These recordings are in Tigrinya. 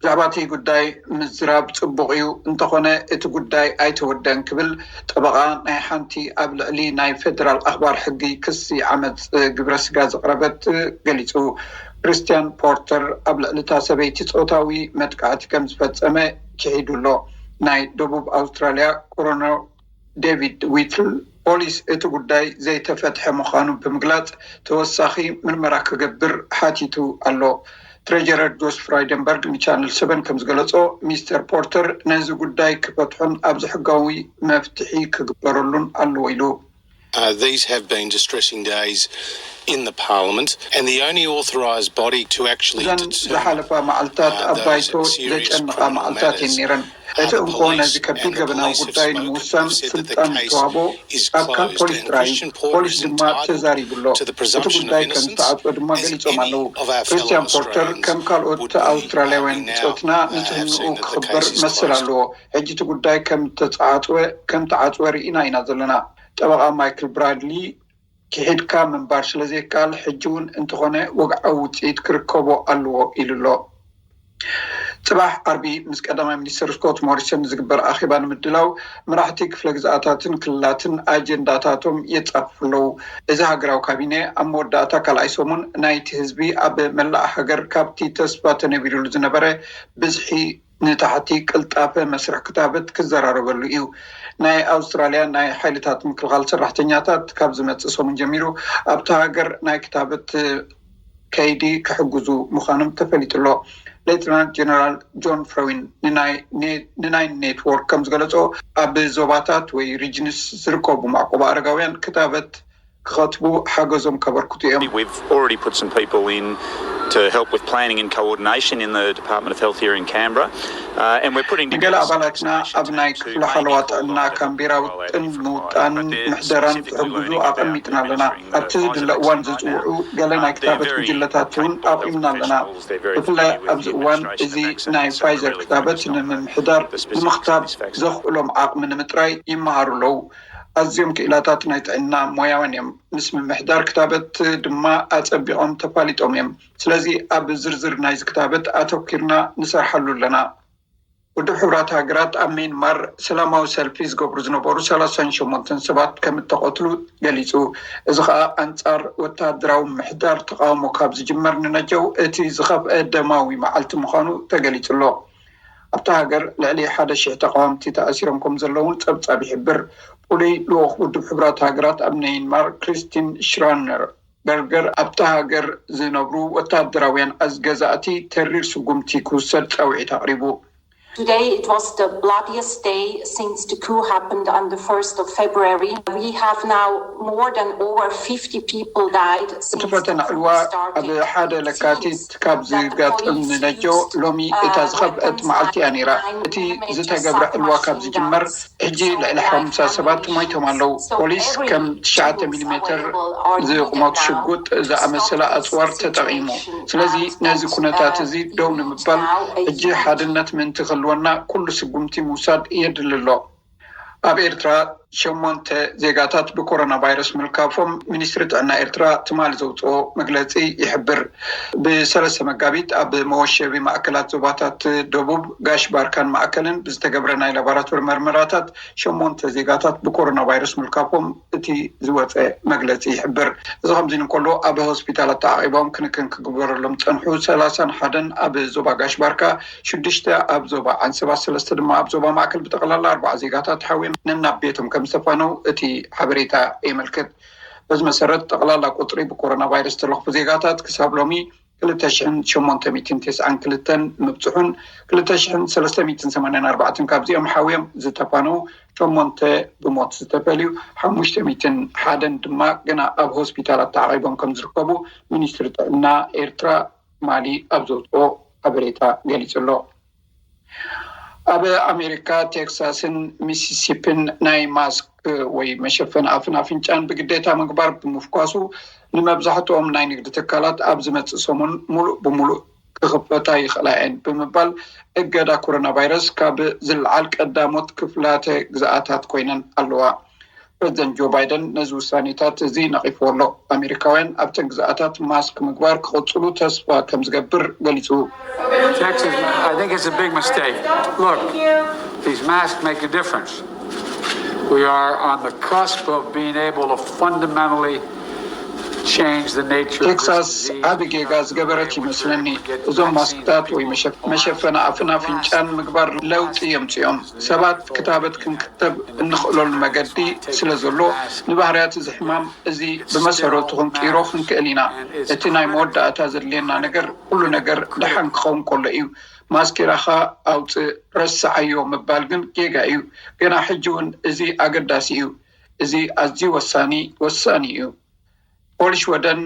ብዛዕባ እቲ ጉዳይ ምዝራብ ጽቡቕ እዩ፣ እንተኾነ እቲ ጉዳይ ኣይተወደን ክብል ጠበቓ ናይ ሓንቲ ኣብ ልዕሊ ናይ ፌደራል ኣኽባር ሕጊ ክሲ ዓመጽ ግብረ ስጋ ዘቕረበት ገሊጹ። ክርስቲያን ፖርተር ኣብ ልዕሊ እታ ሰበይቲ ጾታዊ መጥቃዕቲ ከም ዝፈጸመ ክሒዱ ኣሎ። ናይ ደቡብ ኣውስትራልያ ኮሮነር ዴቪድ ዊትል ፖሊስ እቲ ጉዳይ ዘይተፈትሐ ምዃኑ ብምግላጽ ተወሳኺ ምርመራ ክገብር ሓቲቱ ኣሎ። ትሬጀረር ጆስ ፍራይደንበርግ ንቻነል ሰቨን ከም ዝገለጾ፣ ሚስተር ፖርተር ነዚ ጉዳይ ክፈትሖን ኣብዚ ሕጋዊ መፍትሒ ክግበረሉን ኣለዎ ኢሉ። Uh, these have been distressing days in the Parliament, and the only authorised body to actually እዘን determine ዝሓለፋ መዓልታት ኣብ ባይቶ ዘጨንቓ መዓልታት እየን ነይረን። እቲ እንኮ ነዚ ከቢድ ገበናዊ ጉዳይ ንምውሳን ስልጣን ዝተዋህቦ ኣካል ፖሊስ ጥራይ እዩ። ፖሊስ ድማ ተዛሪቡ ኣሎ። እቲ ጉዳይ ከም ዝተዓጽወ ድማ ገሊጾም ኣለዉ። ክርስቲያን ፖርተር ከም ካልኦት ኣውስትራልያውያን ብጾትና ንትህንኡ ክኽበር መሰል ኣለዎ። ሕጂ እቲ ጉዳይ ከም ተዓጽወ ርኢና ኢና ዘለና። ጠበቓ ማይክል ብራድሊ፣ ክሒድካ ምንባር ስለ ዘይከኣል፣ ሕጂ እውን እንተኾነ ወግዓዊ ውጽኢት ክርከቦ ኣለዎ ኢሉ ኣሎ። ጽባሕ ዓርቢ ምስ ቀዳማይ ሚኒስተር ስኮት ሞሪሰን ዝግበር ኣኼባ ንምድላው፣ መራሕቲ ክፍለ ግዝኣታትን ክልላትን ኣጀንዳታቶም የጻፍፉ ኣለዉ። እዚ ሃገራዊ ካቢነ ኣብ መወዳእታ ካልኣይ ሰሙን ናይቲ ህዝቢ ኣብ መላእ ሃገር ካብቲ ተስፋ ተነቢሩሉ ዝነበረ ብዝሒ ንታሕቲ ቅልጣፈ መስርሕ ክታበት ክዘራረበሉ እዩ። ናይ ኣውስትራልያ ናይ ሓይልታት ምክልኻል ሰራሕተኛታት ካብ ዝመጽእ ሰሙን ጀሚሩ ኣብታ ሃገር ናይ ክታበት ከይዲ ክሕግዙ ምዃኖም ተፈሊጡ ኣሎ። ሌተናንት ጀነራል ጆን ፍሮዊን ንናይ ኔትወርክ ከም ዝገለጾ፣ ኣብ ዞባታት ወይ ሪጅንስ ዝርከቡ መዕቆቢ ኣረጋውያን ክታበት ክኸትቡ ሓገዞም ከበርክቱ እዮም። We've already put some people in to help with planning and coordination in the Department of Health here in Canberra. Uh, and we're putting ንገለ ኣባላትና ኣብ ናይ ክፍለ ሓለዋ ጥዕና ካምቤራ ውጥን ምውጣን ምሕደራን ክሕግዙ ኣቐሚጥና ኣለና። ኣብቲ ዝድለ እዋን ዝጽውዑ ገለ ናይ ክታበት ጉጅለታት እውን ኣቑምና ኣለና። ብፍላይ ኣብዚ እዋን እዚ ናይ ፋይዘር ክታበት ንምምሕዳር ንምኽታብ ዘኽእሎም ዓቕሚ ንምጥራይ ይመሃሩ ኣለዉ። ኣዝዮም ክኢላታት ናይ ጥዕና ሞያውያን እዮም። ምስ ምምሕዳር ክታበት ድማ ኣጸቢቖም ተፋሊጦም እዮም። ስለዚ ኣብ ዝርዝር ናይዚ ክታበት ኣተኪርና ንሰርሓሉ ኣለና። ውድብ ሕቡራት ሃገራት ኣብ ሜንማር ሰላማዊ ሰልፊ ዝገብሩ ዝነበሩ ሰላሳን ሸሞንተን ሰባት ከም እተቐትሉ ገሊጹ። እዚ ኸኣ ኣንጻር ወተሃደራዊ ምሕዳር ተቓውሞ ካብ ዝጅመር ንነጀው እቲ ዝኸፍአ ደማዊ መዓልቲ ምዃኑ ተገሊጹ ኣሎ። ኣብታ ሃገር ልዕሊ ሓደ ሽሕ ተቓወምቲ ተኣሲሮም ከም ዘለውን ጸብጻብ ይሕብር። ፍሉይ ልኡኽ ውድብ ሕቡራት ሃገራት ኣብ ሜንማር ክሪስቲን ሽራነር በርገር ኣብታ ሃገር ዝነብሩ ወተሃደራውያን ኣዝገዛእቲ ተሪር ስጉምቲ ክውሰድ ጻውዒት ኣቕሪቡ። Today it was the bloodiest day since the coup happened on the first of February. We have now more than over fifty people died እቲ ፈተነ ዕልዋ ኣብ ሓደ ለካቲት ካብ ዝጋጥም ንነጆ ሎሚ እታ ዝኸፍአት መዓልቲ እያ ነይራ። እቲ ዝተገብረ ዕልዋ ካብ ዝጅመር ሕጂ ልዕሊ ሓምሳ ሰባት ሞይቶም ኣለዉ። ፖሊስ ከም ትሽዓተ ሚሊ ሜተር ዝቑመቱ ሽጉጥ ዝኣመሰለ ኣጽዋር ተጠቒሙ። ስለዚ ነዚ ኩነታት እዚ ደው ንምባል ሕጂ ሓድነት ምእንቲ ክህልወና ኩሉ ስጉምቲ ምውሳድ የድሊ ኣሎ። ኣብ ኤርትራ ሸሞንተ ዜጋታት ብኮሮና ቫይረስ ምልካፎም ሚኒስትሪ ጥዕና ኤርትራ ትማሊ ዘውፅኦ መግለፂ ይሕብር። ብሰለስተ መጋቢት ኣብ መወሸቢ ማእከላት ዞባታት ደቡብ ጋሽ ባርካን ማእከልን ብዝተገብረ ናይ ላቦራቶሪ መርመራታት ሸሞንተ ዜጋታት ብኮሮና ቫይረስ ምልካፎም እቲ ዝወፀ መግለፂ ይሕብር። እዚ ከምዚ እንከሎ ኣብ ሆስፒታላት ተዓቂቦም ክንክን ክግበረሎም ዝፀንሑ ሰላሳን ሓደን ኣብ ዞባ ጋሽ ባርካ፣ ሽዱሽተ ኣብ ዞባ ዓንሰባ፣ ሰለስተ ድማ ኣብ ዞባ ማእከል ብጠቕላላ ኣርባዓ ዜጋታት ሓውዮም ነናብ ቤቶም ከም ዝተፋነው እቲ ሓበሬታ የመልክት። በዚ መሰረት ጠቕላላ ቁፅሪ ብኮሮና ቫይረስ ዝተለኽፉ ዜጋታት ክሳብ ሎሚ ክልተ ሽሕን ሸሞንተ ሚእትን ተስዓን ክልተን ምብፅሑን ክልተ ሽሕን ሰለስተ ሚእትን ሰማንያን ኣርባዕተን ካብዚኦም ሓውዮም ዝተፋነው ሸሞንተ ብሞት ዝተፈልዩ ሓሙሽተ ሚእትን ሓደን ድማ ገና ኣብ ሆስፒታላት ተዓቒቦም ከም ዝርከቡ ሚኒስትሪ ጥዕና ኤርትራ ትማሊ ኣብ ዘውፅኦ ሓበሬታ ገሊፁ ኣሎ። ኣብ ኣሜሪካ ቴክሳስን ሚሲሲፒን ናይ ማስክ ወይ መሸፈኒ ኣፍን ኣፍንጫን ብግዴታ ምግባር ብምፍኳሱ ንመብዛሕትኦም ናይ ንግዲ ትካላት ኣብ ዝመፅእ ሰሙን ሙሉእ ብሙሉእ ክኽፈታ ይኽእላ እየን ብምባል እገዳ ኮሮና ቫይረስ ካብ ዝለዓል ቀዳሞት ክፍላተ ግዝኣታት ኮይነን ኣለዋ። ፕሬዚደንት ጆ ባይደን ነዚ ውሳኔታት እዚ ነቒፍዎ ኣሎ። ኣሜሪካውያን ኣብተን ግዝኣታት ማስክ ምግባር ክቕጽሉ ተስፋ ከም ዝገብር ገሊጹ። Texas, I think it's a big mistake. Look, these masks make a difference. We are on the cusp of being able to fundamentally change the nature of this ቴክሳስ disease. ዓቢ ጌጋ ዝገበረት ይመስለኒ። እዞም ማስክታት ወይ መሸፍ- መሸፈኒ ኣፍን ኣፍንጫን ምግባር ለውጢ የምፅኦም። ሰባት ክታበት ክንክተብ እንኽእለሉ መገዲ ስለ ዘሎ፣ ንባህርያት እዚ ሕማም እዚ ብመሰረቱ ክንቅይሮ ክንክእል ኢና። እቲ ናይ መወዳእታ ዘድልየና ነገር ኩሉ ነገር ደሓን ክኸውን ከሎ እዩ። ማስኬራኻ ኣውፅእ፣ ረስዓዮ ምባል ግን ጌጋ እዩ። ገና ሕጂ እውን እዚ ኣገዳሲ እዩ። እዚ ኣዝዩ ወሳኒ ወሳኒ እዩ። ፖሊስ ሽወደን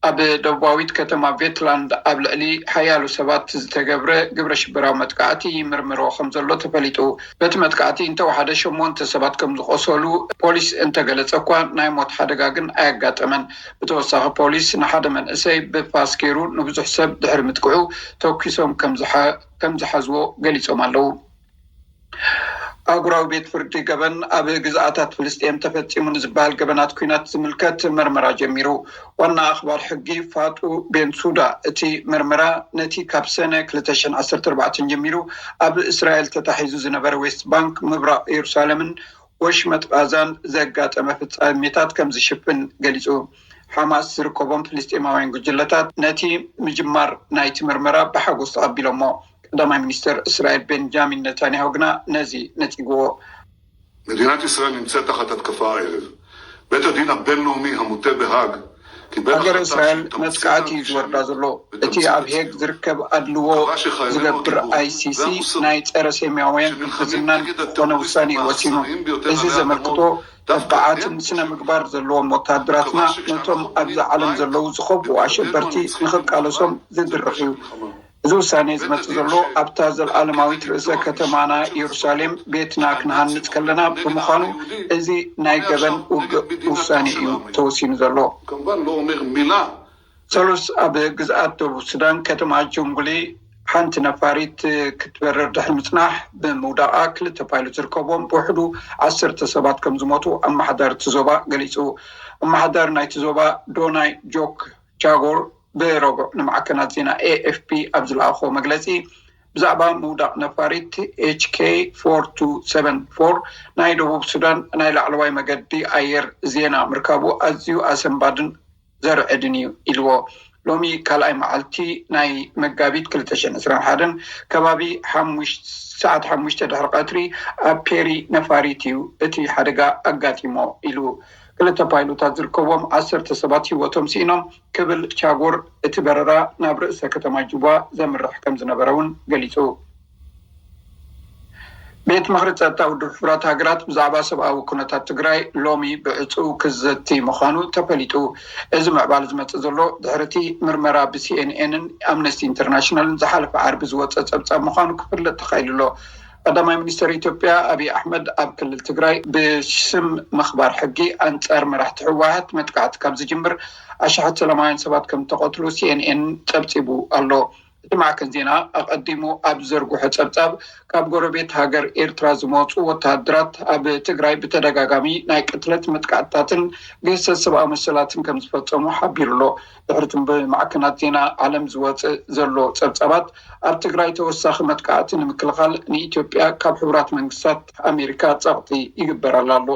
ኣብ ደቡባዊት ከተማ ቬትላንድ ኣብ ልዕሊ ሓያሎ ሰባት ዝተገብረ ግብረ ሽበራዊ መጥቃዕቲ ይምርምሮ ከም ዘሎ ተፈሊጡ። በቲ መጥቃዕቲ እንተወሓደ ሸሞንተ ሰባት ከም ዝቆሰሉ ፖሊስ እንተገለጸ እኳ ናይ ሞት ሓደጋ ግን ኣየጋጠመን። ብተወሳኺ ፖሊስ ንሓደ መንእሰይ ብፋስ ገይሩ ንብዙሕ ሰብ ድሕሪ ምጥቅዑ ተኩሶም ከም ዝሓ- ከም ዝሓዝዎ ገሊጾም ኣለዉ። ኣህጉራዊ ቤት ፍርዲ ገበን ኣብ ግዝኣታት ፍልስጤም ተፈጺሙ ንዝበሃል ገበናት ኲናት ዝምልከት መርመራ ጀሚሩ። ዋና ኣኽባር ሕጊ ፋጡ ቤንሱዳ እቲ መርመራ ነቲ ካብ ሰነ ክልተ ሽሕን ዓሰርተ ኣርባዕተን ጀሚሩ ኣብ እስራኤል ተታሒዙ ዝነበረ ዌስት ባንክ፣ ምብራቕ ኢየሩሳሌምን ወሽመጥ ቃዛን ዘጋጠመ ፍጻሜታት ከም ዝሽፍን ገሊጹ። ሓማስ ዝርከቦም ፍልስጤማውያን ጉጅለታት ነቲ ምጅማር ናይቲ መርመራ ብሓጎስ ተቐቢሎሞ። ቀዳማይ ሚኒስተር እስራኤል ቤንጃሚን ነታንያሁ ግና ነዚ ነጺግዎ። מדינת ישראל נמצאת תחת התקפה הערב. בית הדין הבינלאומי המוטה בהאג קיבל ሃገር החלטה እስራኤል שהיא תמצית መጥቃዕቲ እዩ ዝወርዳ ዘሎ። እቲ ኣብ ሄግ ዝርከብ ኣድልዎ ዝገብር ኣይሲሲ ናይ ጸረ ሴማውያን ሕግዝናን ዝኾነ ውሳኔ እዩ ወሲኑ። እዚ ዘመልክቶ ተባዓትን ስነ ምግባር ዘለዎም ወተሃደራትና ነቶም ኣብዚ ዓለም ዘለዉ ዝኸብኡ ኣሸበርቲ ንኽቃለሶም ዝድርኽ እዩ። እዚ ውሳኔ ዝመጽእ ዘሎ ኣብታ ዘለኣለማዊት ርእሰ ከተማና ኢየሩሳሌም ቤትና ክንሃንጽ ከለና ብምዃኑ፣ እዚ ናይ ገበን ውግእ ውሳኔ እዩ ተወሲኑ ዘሎ። כמובן לא אומר מילה. ሰሉስ ኣብ ግዝኣት ደቡብ ሱዳን ከተማ ጁንጉሊ ሓንቲ ነፋሪት ክትበርር ድሕሪ ምጽናሕ ብምውዳቓ ክልተ ፓይሎት ዝርከብዎም ብውሕዱ ዓሰርተ ሰባት ከም ዝሞቱ ኣመሓዳሪ እቲ ዞባ ገሊጹ። ኣመሓዳሪ ናይቲ ዞባ ዶናይ ጆክ ቻጎር ብረቡዕ ንማዕከናት ዜና ኤኤፍፒ ኣብ ዝለኣኾ መግለጺ ብዛዕባ ምውዳቕ ነፋሪት ኤች ኬ ፎር ቱ ሰቨን ፎር ናይ ደቡብ ሱዳን ናይ ላዕለዋይ መገዲ ኣየር ዜና ምርካቡ ኣዝዩ ኣሰንባድን ዘርዕድን እዩ ኢልዎ። ሎሚ ካልኣይ መዓልቲ ናይ መጋቢት ክልተ ሽሕን ዕስራን ሓደን ከባቢ ሓሙሽ- ሰዓት ሓሙሽተ ድሕሪ ቀትሪ ኣብ ፔሪ ነፋሪት እዩ እቲ ሓደጋ ኣጋጢሞ ኢሉ። ክልተ ፓይሎታት ዝርከብዎም ዓሰርተ ሰባት ህይወቶም ስኢኖም ክብል ቻጎር እቲ በረራ ናብ ርእሰ ከተማ ጁባ ዘምርሕ ከም ዝነበረ እውን ገሊጹ። ቤት ምኽሪ ጸጥታ ውድብ ሕቡራት ሃገራት ብዛዕባ ሰብኣዊ ኩነታት ትግራይ ሎሚ ብዕጹው ክዘቲ ምዃኑ ተፈሊጡ። እዚ ምዕባል ዝመጽእ ዘሎ ድሕሪ እቲ ምርመራ ብሲኤንኤንን ኣምነስቲ ኢንተርናሽናልን ዝሓለፈ ዓርቢ ዝወጸ ጸብጻብ ምዃኑ ክፍለጥ ተኻኢሉ ኣሎ። ቀዳማይ ሚኒስተር ኢትዮጵያ ኣብይ ኣሕመድ ኣብ ክልል ትግራይ ብስም ምኽባር ሕጊ ኣንጻር መራሕቲ ህወሓት መጥቃዕቲ ካብ ዝጅምር ኣሽሓት ሰላማውያን ሰባት ከም ዝተቐትሉ ሲኤንኤን ጸብጺቡ ኣሎ። እቲ ማዕከን ዜና ኣቐዲሙ ኣብ ዘርግሖ ጸብጻብ ካብ ጎረቤት ሃገር ኤርትራ ዝመጹ ወተሃደራት ኣብ ትግራይ ብተደጋጋሚ ናይ ቅትለት መጥቃዕትታትን ግህሰት ሰብኣዊ መሰላትን ከም ዝፈጸሙ ሓቢሩ ኣሎ። ድሕሪ እቲ ብማዕከናት ዜና ዓለም ዝወጽእ ዘሎ ጸብጻባት ኣብ ትግራይ ተወሳኺ መጥቃዕቲ ንምክልኻል ንኢትዮጵያ ካብ ሕቡራት መንግስታት ኣሜሪካ ጸቕጢ ይግበረላ ኣሎ።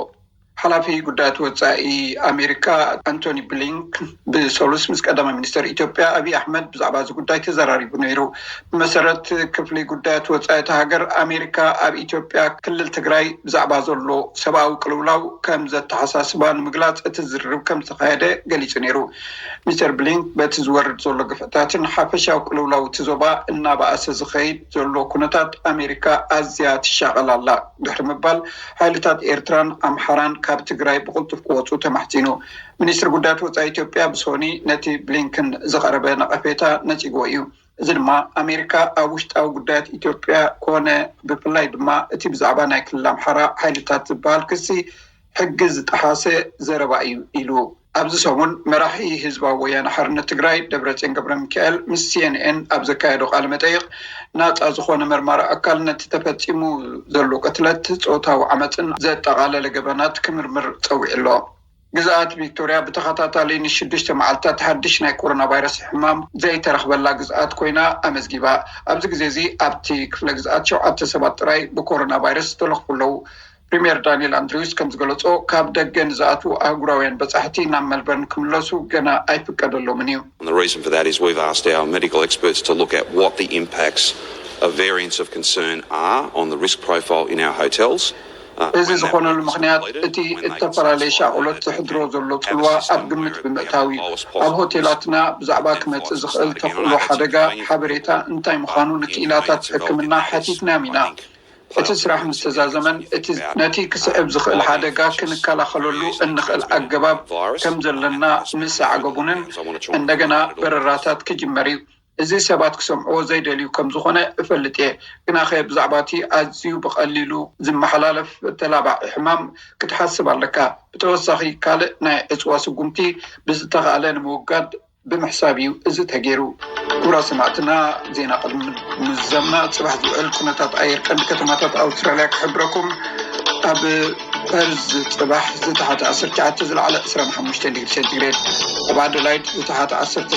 ሓላፊ ጉዳያት ወጻኢ ኣሜሪካ ኣንቶኒ ብሊንክ ብሰሉስ ምስ ቀዳማይ ሚኒስተር ኢትዮጵያ ኣብይ ኣሕመድ ብዛዕባ እዚ ጉዳይ ተዘራሪቡ ነይሩ። ብመሰረት ክፍሊ ጉዳያት ወጻኢ እታ ሃገር፣ ኣሜሪካ ኣብ ኢትዮጵያ ክልል ትግራይ ብዛዕባ ዘሎ ሰብኣዊ ቅልውላው ከም ዘተሓሳስባ ንምግላጽ እቲ ዝርርብ ከም ዝተኻየደ ገሊጹ ነይሩ። ሚስተር ብሊንክ በቲ ዝወርድ ዘሎ ግፍዕታትን ሓፈሻዊ ቅልውላው እቲ ዞባ እናበኣሰ ዝኸይድ ዘሎ ኩነታት ኣሜሪካ ኣዝያ ትሻቐል ኣላ ድሕሪ ምባል፣ ሓይልታት ኤርትራን ኣምሓራን ካብ ትግራይ ብቕልጡፍ ክወፁ ተማሕፂኑ። ሚኒስትሪ ጉዳያት ወፃኢ ኢትዮጵያ ብሶኒ ነቲ ብሊንክን ዝቐረበ ነቐፌታ ነፂግዎ እዩ። እዚ ድማ ኣሜሪካ ኣብ ውሽጣዊ ጉዳያት ኢትዮጵያ ኮነ ብፍላይ ድማ እቲ ብዛዕባ ናይ ክልል ኣምሓራ ሓይልታት ዝበሃል ክሲ ሕጊ ዝጠሓሰ ዘረባ እዩ ኢሉ። ኣብዚ ሰሙን መራሒ ህዝባዊ ወያነ ሓርነት ትግራይ ደብረፅዮን ገብረ ሚካኤል ምስ ሲኤንኤን ኣብ ዘካየዶ ቃለ መጠይቕ፣ ናፃ ዝኾነ መርማሪ ኣካል ነቲ ተፈፂሙ ዘሎ ቅትለት፣ ፆታዊ ዓመፅን ዘጠቓለለ ገበናት ክምርምር ፀዊዑ ኣሎ። ግዝኣት ቪክቶርያ ብተኸታታሊ ንሽዱሽተ መዓልታት ሓድሽ ናይ ኮሮና ቫይረስ ሕማም ዘይተረኽበላ ግዝኣት ኮይና ኣመዝጊባ። ኣብዚ ግዜ እዚ ኣብቲ ክፍለ ግዝኣት ሸውዓተ ሰባት ጥራይ ብኮሮና ቫይረስ ተለኽፉ ኣለዉ። ፕሪምየር ዳንኤል ኣንድሪውስ ከም ዝገለጾ፣ ካብ ደገ ንዝኣትዉ ኣህጉራውያን በጻሕቲ ናብ መልበርን ክምለሱ ገና ኣይፍቀደሎምን እዩ። And the reason for that is we've asked our medical experts to look at what the impacts of variants of concern are on the risk profile in our hotels. እዚ ዝኾነሉ ምኽንያት እቲ እተፈላለየ ሻቕሎት ዘሕድሮ ዘሎ ጽልዋ ኣብ ግምት ብምእታው እዩ። ኣብ ሆቴላትና ብዛዕባ ክመጽእ ዝኽእል ተኽእሎ ሓደጋ ሓበሬታ እንታይ ምዃኑ ንክኢላታት ሕክምና ሓቲትናዮም ኢና። እቲ ስራሕ ምስ ተዛዘመን እቲ ነቲ ክስዕብ ዝኽእል ሓደጋ ክንከላኸለሉ እንኽእል ኣገባብ ከም ዘለና ምስ ኣዕገቡንን እንደገና በረራታት ክጅመር እዩ። እዚ ሰባት ክሰምዕዎ ዘይደልዩ ከም ዝኾነ እፈልጥ እየ፣ ግናኸ ብዛዕባ እቲ ኣዝዩ ብቐሊሉ ዝመሓላለፍ ተላባዒ ሕማም ክትሓስብ ኣለካ። ብተወሳኺ ካልእ ናይ ዕጽዋ ስጉምቲ ብዝተኻእለ ንምውጋድ ብምሕሳብ እዩ እዚ ተገይሩ። ክቡራት ሰማዕትና፣ ዜና ቅድሚ ምዝዛምና ጽባሕ ዝውዕል ኩነታት ኣየር ቀንዲ ከተማታት ኣውስትራልያ ክሕብረኩም። ኣብ ፐርዝ ጽባሕ ዝተሓተ ዓሰርተ ትሽዓተ ዝለዓለ ዕስራን ሓሙሽተን ዲግሪ ሴንቲግሬድ፣ ኣብ ኣደላይድ ዝተሓተ ዓሰርተ